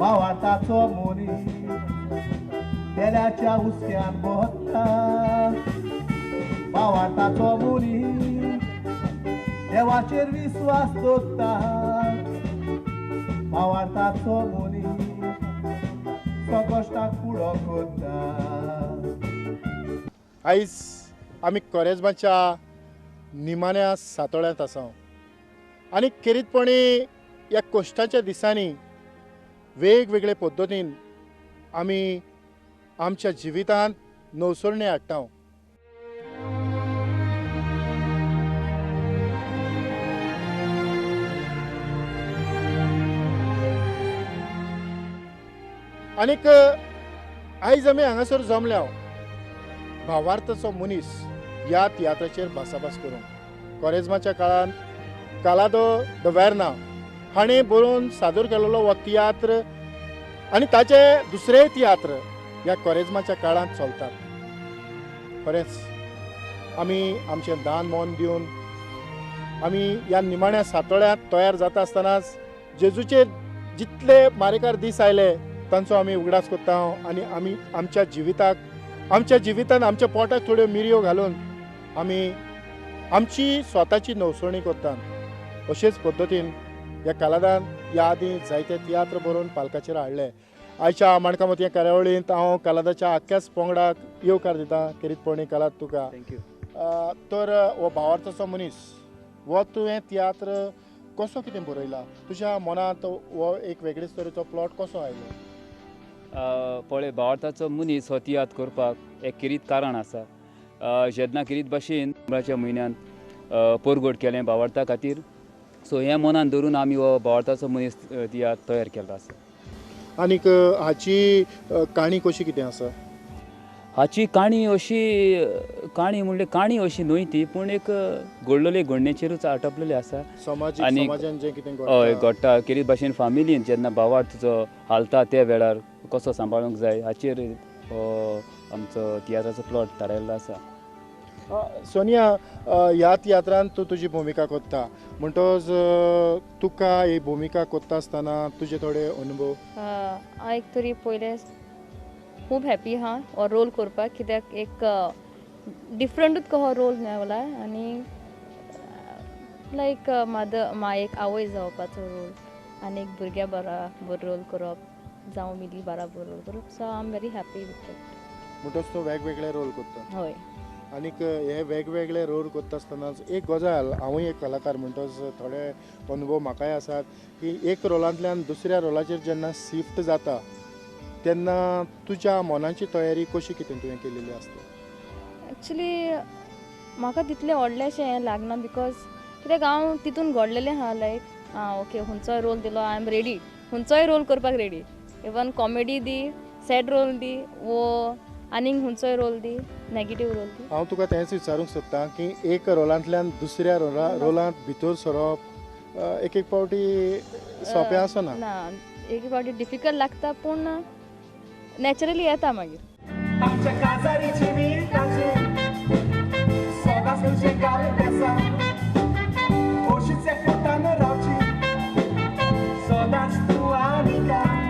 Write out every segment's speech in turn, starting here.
भावार्थाचो मनीस पेल्याच्या हुस्क्यान भोंवता भावार्थाचो मनीस देवाचेर विस्वास दवरता भावार्थाचो मनीस संकश्टाक फुडो करता. आयज आमी कोरेज्माच्या निमाण्या सातोळ्यांत आसा आनी खेरीतपणी ह्या कश्टाच्या दिसांनी वेगवेगळे पद्दतीन आमी आमच्या जिवितांत नवसरणी हाडटा. आनीक आयज आमी हांगासर जमल्या भावार्थाचो मनीस ह्या तियात्राचेर भासाभास करूंक. कोरेज्माच्या काळांत कालादो the Verna हाणें बरोवन सादर केलेलो हो तियात्र आनी ताचे दुसरेय तियात्र ह्या कोरेज्माच्या काळांत चलतात. खरेंच आमी आमचें दान मन दिवन आमी ह्या निमाण्या सातोळ्यांत तयार जाता आसतनाच जेजूचेर जितले मारेकार दीस आयले तांचो आमी उगडास करता आनी आमी आमच्या जिविताक आमच्या जिवितान आमच्या पोटाक थोड्यो मिरयो घालून आमी आमची स्वताची नवसरणी करता. अशेच पद्दतीन ह्या कालादान ह्या आदीं जायते तियात्र बरोवन पालकाचेर हाडले. आयच्या माणकां मोतयां कार्यावळींत हांव कालादाच्या आख्याच पंगडाक येवकार दिता. खेरीतपणी कालाद तुका thank you. तर हो भावार्थाचो मनीस हो तुवें तियात्र कसो कितें बरयला? तुज्या मनांत हो एक वेगळेच तरेचो प्लॉट कसो आयलो? पळय, भावार्थाचो मनीस हो तियात्र करपाक एक खेरीत कारण आसा. जेन्ना खेरीत भाशेन नोव्हेंबराच्या म्हयन्यांत परगट केलें भावार्था खातीर, सो हें मनान धरून आमी हो भावार्थाचो मनीस तियात्र तयार केल्लो आसा. आनीक हाची काणी कशी कितें आसा? हाची काणी अशी काणी म्हणल्यार काणी अशी न्हय ती, पूण एक घडलेले घडणेचेरूच आटपलेली आसा. समाजान जें कितें हय घडटा खेरीत भाशेन फामिलीन जेन्ना भावार्थ जो हालता त्या वेळार कसो सांबाळूंक जाय हाचेर हो आमचो तियात्राचो प्लॉट थारायल्लो आसा. सोनिया, ह्या तियात्रांत तूं तुजी भुमिका करता म्हणटच तुका ही भुमिका करता आसतना तुजे थोडे अनुभव? हांव एक तरी पयलें खूब हॅपी आहा हो रोल करपाक, कित्याक एक डिफरंटूच कसो रोल मेवला आनी लायक मदर मा एक आवय जावपाचो रोल आनी एक भुरग्या बराबर रोल करप जावं मिली बराबर रोल करप. So I am very happy with it. म्हणटच तूं वेगवेगळे रोल करता? हय. आनीक हे वेगवेगळे रोल करता आसतनाच एक गजाल, हांवूय एक कलाकार म्हणटच थोडे अनुभव म्हाकाय आसात की एक रोलांतल्यान दुसऱ्या रोलाचेर जेन्ना शिफ्ट जाता तेन्ना तुज्या मनाची तयारी कशी कितें तुवें केलेली आसता? एक्चुली म्हाका तितलें व्हडलेंशें हें लागना because कित्याक हांव तितून घडलेलें आहा. लायक आं ओके खंयचोय रोल दिलो I am ready, खंयचोय रोल करपाक रेडी, इवन कॉमेडी दी, सॅड रोल दी वो आनीक खंयचोय रोल दी, नेगेटीव रोल दी. हांव तुका तेंच विचारूंक सोदता की एक रोलांतल्यान दुसऱ्या रोलांत भितर सरप एक एक फावटी सोंपें आसना? ना, एक एक फावटी डिफिकल्ट लागता पूण नॅचरली येता मागीर. आमच्या काजारीची मिठाची सदांच तुजें गाल बेसा ओशीच एकवटान रावची सदांच तूं आनी काय.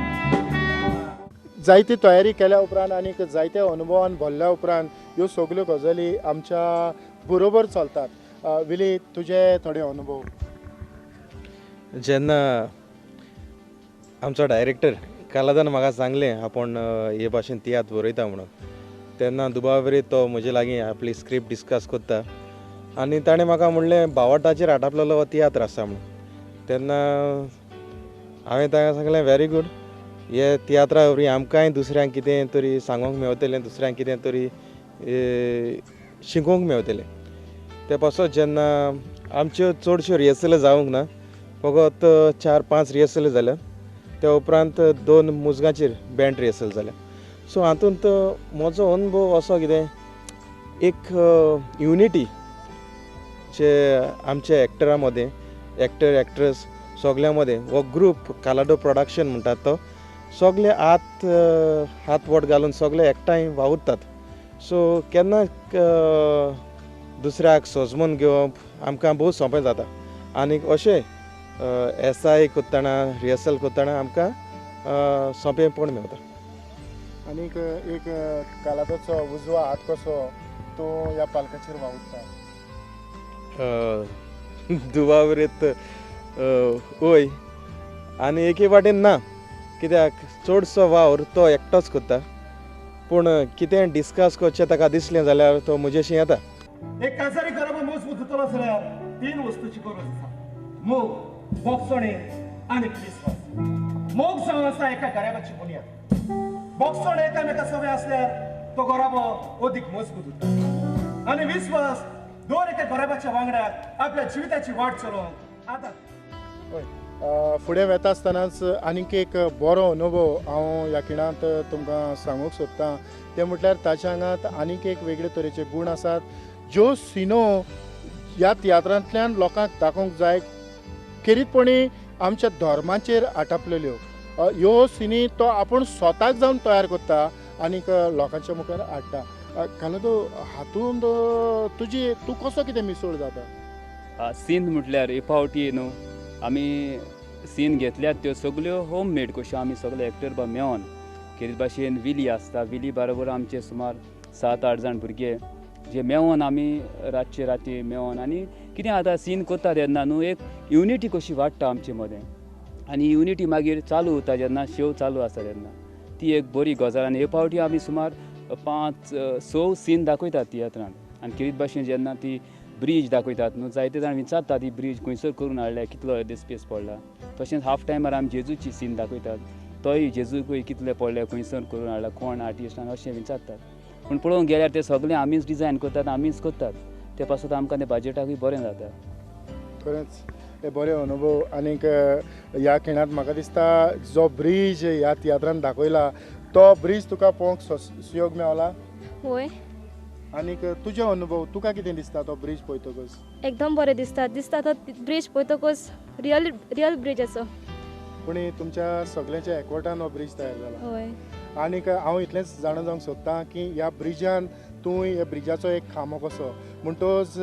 जायती तयारी केल्या उपरांत आनीक जायत्या अनुभवान भरल्या उपरांत ह्यो सगल्यो गजाली आमच्या बरोबर चलतात. विली, तुजे थोडे अनुभव? जेन्ना आमचो डायरेक्टर कालादान म्हाका सांगलें आपूण हे भाशेन तियात्र बरयता म्हणून, तेन्ना दुबावरी तो म्हजे लागीं आपली स्क्रिप्ट डिस्कस करता आनी ताणें म्हाका म्हणलें भावार्थाचेर आटापलेलो हो तियात्र आसा म्हणून. तेन्ना हांवें ताका सांगलें व्हेरी गूड, हे तियात्रा वरवीं आमकांय दुसऱ्यांक कितें तरी सांगूंक मेवतलें, दुसऱ्यांक कितें तरी शिकोवंक मेवतलें. ते पासत जेन्ना आमच्यो चडश्यो रिहर्सली जावंक ना, फकत 4-5 रिहर्सली जाल्या, त्या उपरांत 2 मुजगांचेर बँड रिहर्सल जाल्या. सो हातूंत म्हजो अनुभव असो कितें एक युनिटी जे आमच्या एक्टरा मदें, एक्टर एक्ट्रेस सगळ्यां मदें हो ग्रूप कालाडो प्रोडक्शन म्हणटात तो सगळे हात हात बोट घालून सगळे एकठांय वावुरतात. सो केन्ना दुसऱ्याक सोजमून घेवप आमकां भोव सोंपें जाता आनी अशें एस I करतना रिहर्सल करतना आमकां सोंपेंपण मेवता. आनीक एक कालादोचो उजवा हात कसो तूं ह्या पालकाचेर वावुरता? दुबावरीत वय आनी एके वाटेन ना, कित्याक चडसो वावर तो एकटोच करता, पूण कितें डिस्कस करचें ताका दिसलें जाल्यार तो म्हजेशी येता. एक काजारी गरबो मजबूत जातलो जाल्यार तीन वस्तूची गरज आसा, मोग, बोगसणे आनी विस्वास. मोग जावन आसा एका गराबाची बुन्याद, बोगसणे एकामेका सवय आसल्यार तो गराबो अदीक मजबूत उरता, आनी विस्वास दर एका गराबाच्या वांगडा आपल्या जिविताची वाट चलोवंक आदार. हय, फुडें वेता आसतनाच आनीक एक बरो अनुभव हांव ह्या खिणांत तुमकां सांगूंक सोदतां, तें म्हटल्यार ताच्या आंगांत आनीक एक वेगळे तरेचे गूण आसात ज्यो सिनो ह्या तियात्रांतल्यान लोकांक दाखोवंक जाय, खेरीतपणी आमच्या धर्माचेर आटापलेल्यो ह्यो सिनी तो आपूण स्वताक जावन तयार करता आनीक लोकांच्या मुखार हाडटा. कालादो, हातूंत तुजी तूं कसो कितें मिसळ जाता? सीन म्हटल्यार एक फावटी न्हू आमी सीन घेतल्यात त्यो सगल्यो होम मेड कश्यो, आमी सगळे एक्टर बा मेळोन खेरीत भाशेन विली आसता, विली बरोबर आमचे सुमार 7-8 जाण भुरगे जे मेळोन आमी रातचे राती मेळोन आनी कितें आतां सीन करता तेन्ना न्हू एक युनिटी कशी वाडटा आमचे मदें, आनी युनिटी मागीर चालू उरता जेन्ना शो चालू आसता तेन्ना, ती एक बरी गजाल. आनी हे फावटी आमी सुमार 5-6 सीन दाखयतात तियात्रांत, आनी खेरीत भाशेन जेन्ना ती ब्रीज दाखयतात न्हू जायते जाण विचारतात ही ब्रीज खंयसर करून हाडल्या, कितलो स्पेस पडला. तशेंच हाफ टायमार आमी जेजूची सीन दाखयतात, तोय जेजूकूय कितले पडले, खंयसर करून हाडला, कोण आर्टिस्टान अशें विचारतात. पूण पळोवंक गेल्यार ते सगळें आमीच डिजायन करतात, आमीच करतात, ते पासत आमकां तें बजटाकूय बरें जाता. खरेंच हे बरे अनुभव. आनीक ह्या खिणांत म्हाका दिसता जो ब्रीज ह्या तियात्रान दाखयला तो ब्रीज तुका पळोवंक सुयोग मेवला? वय. आनीक तुजे अनुभव तुका कितें दिसता तो ब्रीज पळयतकच? एकदम बरें दिसता, दिसता तो ब्रीज पळयतकच रियल रियल ब्रीज असो. पूण तुमच्या सगळ्यांच्या एकवटान हो ब्रीज तयार जाला. हय. आनीक हांव इतलेंच जाणा जावंक सोदतां की ह्या ब्रिजान तूं ह्या ब्रिजाचो एक खांबो कसो, म्हणटकच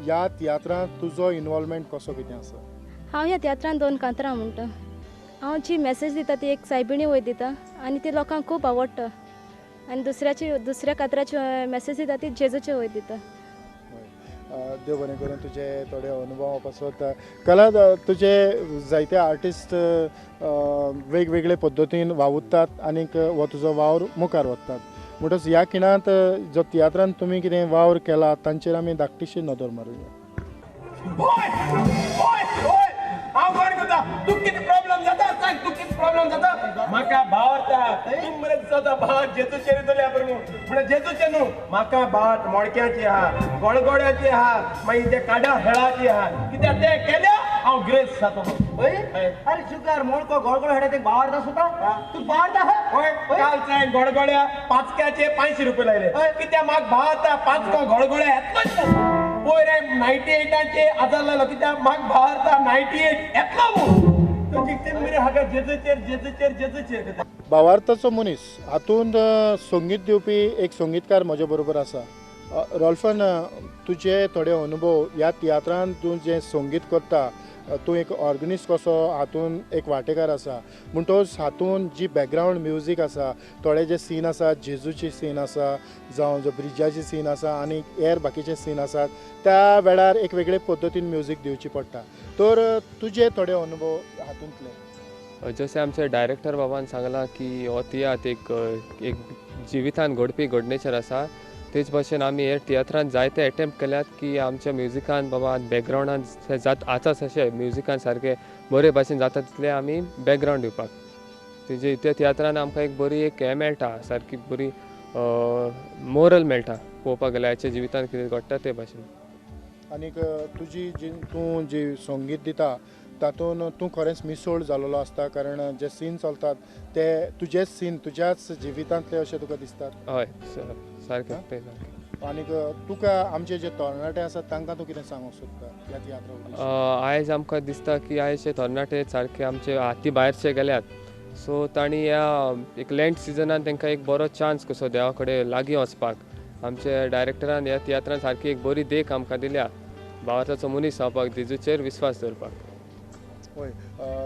ह्या तियात्रांत तुजो इनवॉल्वमेंट कसो कितें आसा? हांव ह्या तियात्रांत 2 कांतरां म्हणटा. हांव जी मॅसेज दिता ती एक सायबिणी वयर दिता आनी ती लोकांक खूब आवडटा, आनी दुसऱ्या कातराची मॅसेज दिता ती जेजूचे वयर दिता. देव बरें करून तुजे थोडे अनुभव पासत. कला, तुजे जायते आर्टिस्ट वेगवेगळे पद्दतीन वावुरतात आनीक हो तुजो वावर मुखार वतात, म्हणटच ह्या खिणांत जो तियात्रान तुमी कितें वावर केला तांचेर आमी धाकटीशी नदर मारुया. म्हाका भावार्थ तूं मरे जाता भाव जेजूचेर येतले म्हणल्यार जेजूचे न्हू, म्हाका भाट मोडक्याची आहा, गोडगोड्याची आहा, मागीर ते काड्या हेळाची आहा, कित्याक ते केल्या हांव ग्रेस जातलो. अरे शुगर मोडको गोडगोड हेडा ते भावार्थ सुद्धा तूं भावार्थ आहा? हय, काल सायन गोडगोड्या पांचक्याचे 500 रुपये लायले, कित्याक म्हाका भावार्थ पांचको गोडगोड्या येतलोच. पयर 98 आजार लायलो, कित्याक म्हाका भावार्थ 98 येतलो. भावार्थाचो मनीस हातूंत संगीत दिवपी एक संगीतकार म्हजे बरोबर आसा. रोल्फन, तुजे थोडे अनुभव ह्या तियात्रान तूं जें संगीत करता, तूं एक ऑर्गनिस्ट कसो हातूंत एक वांटेकार आसा, म्हणटकच हातूंत जी बॅकग्रावंड म्युजीक आसा, थोडे जे सीन आसा, जेजूची सीन आसा, जावं जो ब्रिजाची सीन आसा आनी हेर बाकीचे सीन आसात, त्या वेळार एक वेगळे पद्दतीन म्युजीक दिवची पडटा, तर तुजे थोडे अनुभव हातूंतले? जशें आमचे डायरेक्टर बाबान सांगलां की हो तियात्र एक एक जिवितान घडपी घडणेचेर आसा, तेच भशेन आमी हे तियात्रान जायते एटेम्प्ट केल्यात की आमच्या म्युजिकान बाबा बॅकग्रावंडान जात आसा तशें म्युजिकान सारकें बरे भाशेन जाता तितलें आमी बॅकग्रावंड दिवपाक. तेजे त्या तियात्रान आमकां एक बरी एक हें मेळटा, सारकी बरी मोरल मेळटा पळोवपाक गेल्यार आयच्या जिवितान कितें घडटा ते भाशेन. आनीक तुजी जी तूं जी संगीत दिता तातूंत तूं खरेंच मिसळ जाल्लो आसता, कारण जे सीन चलतात ते तुजेच सीन तुज्याच जिवितांतले अशें तुका दिसतात? हय सारकें तें सारकें. आनीक तुका आमचे जे तरणाटे आसात तांकां तूं कितें सांगूंक सोदता ह्या तियात्रा? आयज आमकां दिसता की आयज तरणाटे सारके आमचे हाती भायरचे गेल्यात, सो तांणी ह्या एक लँड सिजनान तांकां एक बरो चान्स कसो देवा कडेन लागीं वचपाक. आमचे डायरेक्टरान ह्या तियात्रान सारकी एक बरी देख आमकां दिल्या, भावार्थाचो मनीस जावपाक, जेजूचेर विस्वास दवरपाक. हय,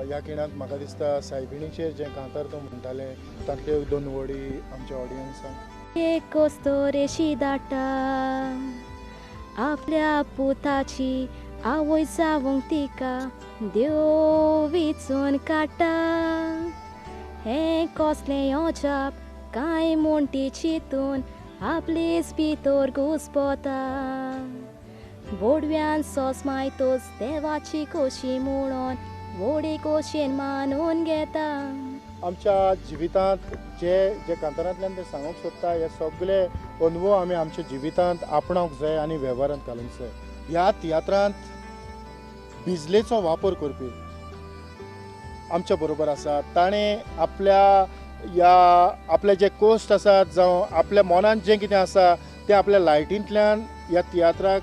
ह्या खिणांत म्हाका दिसता सायबिणीचेर जें कांतार तूं म्हणटालें तांतल्यो दोन वडी आमच्या ऑडियन्सांक. एक कोस्तोरेशी दाटा आपल्या पुताची आवय जावंक तिका देव विचून काडटा. हें कसलें अजाप कांय म्हूण ती चिंतून आपलीच भितर घुसपता. बोडव्यान सोस मायतोच देवाची खोशी म्हणून व्हडी खोशयेन मानून घेता. आमच्या जिवितांत जे जे कांतारांतल्यान ते सांगूंक सोदता हे सगळे अनुभव आमी आमच्या जिवितांत आपणावंक जाय आनी वेव्हारांत घालूंक जाय. ह्या तियात्रांत बिजलेचो वापर करपी आमच्या बरोबर आसा. ताणें आपल्या ह्या आपले जे कोश्ट आसात जावं आपल्या मनांत जें कितें आसा तें आपल्या लायटींतल्यान ह्या तियात्राक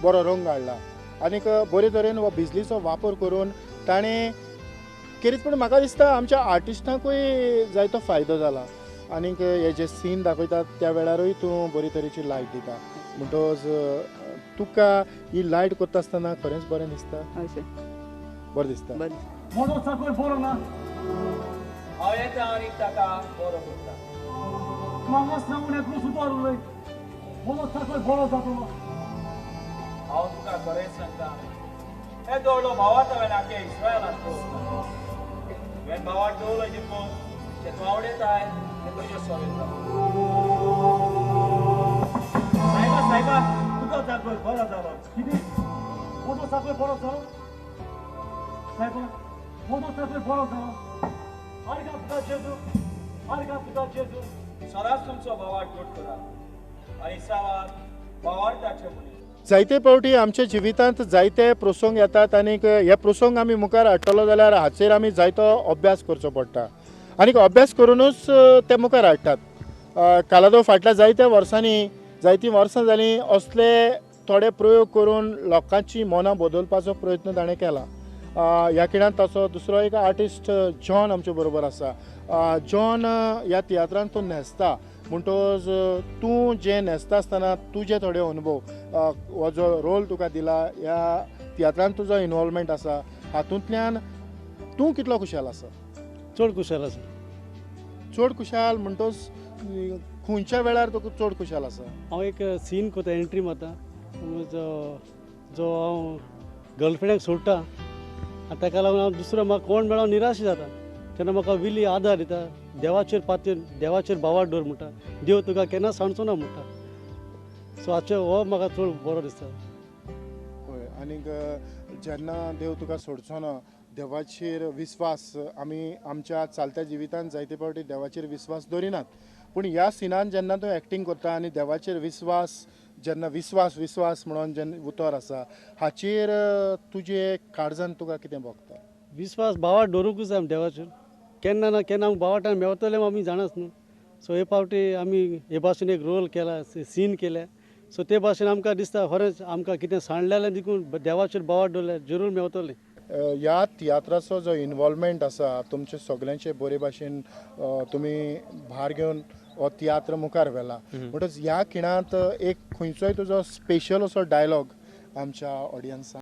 बरो रंग हाडला आनीक बरे तरेन हो बिजलीचो वापर करून ताणें खेरीतपण म्हाका दिसता आमच्या आर्टिस्टांकूय जायतो फायदो जाला. आनीक हे जे सीन दाखयतात त्या वेळारूय तूं बरी तरेची लायट दिता, म्हणटकच तुका ही लायट करता आसतना खरेंच बरें दिसता? बरें दिसता. म्हजो साकूय बरो ना, हांव येता आनी ताका बरो करता. म्हाका सांगून एकलो सुद्दां उलय, म्हजो साकूय बरो जातलो. हांव तुका खरें सांगता, हे दवरलो भावार्थ हांवें आख्या इस्रायलांत पळोवंक. तुवें भावार्थ दवरलो जिखून ते तूं आवडयताय ते तुजे सोयता. सायबा सायबा तुजो साकूय बरो जालो. कितें म्हजो साकूय बरो जालो? सायबा म्हजो साकूय बरो जालो. आर्गां तुका जेजू, आर्गां तुका जेजू. सदांच तुमचो भावार्थ घट करा आनी सावार भावार्थाचे मनीस. जायते फावटी आमच्या जिवितांत जायते प्रसंग येतात आनीक हे प्रसंग आमी मुखार हाडटलो जाल्यार हाचेर आमी जायतो अभ्यास करचो पडटा आनीक अभ्यास करुनूच ते मुखार हाडटात. कालादो फाटल्या जायत्या वर्सांनी जायतीं वर्सां जालीं असले थोडे प्रयोग करून लोकांची मनां बदलपाचो प्रयत्न ताणें केला. ह्या खिणांत ताचो दुसरो एक आर्टिस्ट जॉन आमचे बरोबर आसा. जॉन ह्या तियात्रांत तूं न्हेसता, म्हणटकच तूं जें न्हेसता आसतना तुजे थोडे अनुभव, हो जो रोल तुका दिला ह्या तियात्रांत तुजो इनवॉल्वमेंट आसा, हातूंतल्यान तूं कितलो खुशाल आसा? चड खुशाल आसा. चड खुशाल म्हणटकच खंयच्या वेळार तुका चड खुशाल आसा? हांव एक सीन करता, एंट्री मारता, जो हांव गर्लफ्रेंडाक सोडटा आनी ताका लागून हांव दुसरो म्हाका कोण मेळोन निराश जाता. तेन्ना म्हाका विली आदार दिता, देवाचेर पातयेन देवाचेर भावार्थ दवर म्हणटा, देव तुका केन्ना सांडचो ना म्हणटा. सो हाचे हो म्हाका चड बरो दिसता. हय, आनीक जेन्ना देव तुका सोडचो ना, देवाचेर विस्वास, आमी आमच्या चालत्या जिवितांत जायते फावटी देवाचेर विस्वास दवरिनात, पूण ह्या सिनान जेन्ना तूं एक्टींग करता आनी देवाचेर विस्वास, जेन्ना विस्वास विस्वास म्हणून जेन्ना उतर आसा हाचेर तुजे काळजान तुका कितें भोगता? विस्वास भावार्थ दवरूंकूच जाय देवाचेर, केन्ना ना केन्ना आमकां भावार्थान मेवतलें आमी जाणाच न्हू. सो हे फावटी आमी हे भाशेन एक रोल केला, सीन केल्या, सो ते भाशेन आमकां दिसता खरेंच आमकां कितें सांडलें जाल्यार देखून देवाचेर भावार्थ दवरल्यार जरूर मेवतलें. ह्या तियात्राचो जो इनवॉल्वमेंट आसा तुमचे सगल्यांचे बरे भाशेन तुमी भार घेवन हो तियात्र मुखार व्हेला, म्हणटकच ह्या खिणांत एक खंयचोय तुजो स्पेशल असो डायलॉग आमच्या ऑडियन्साक?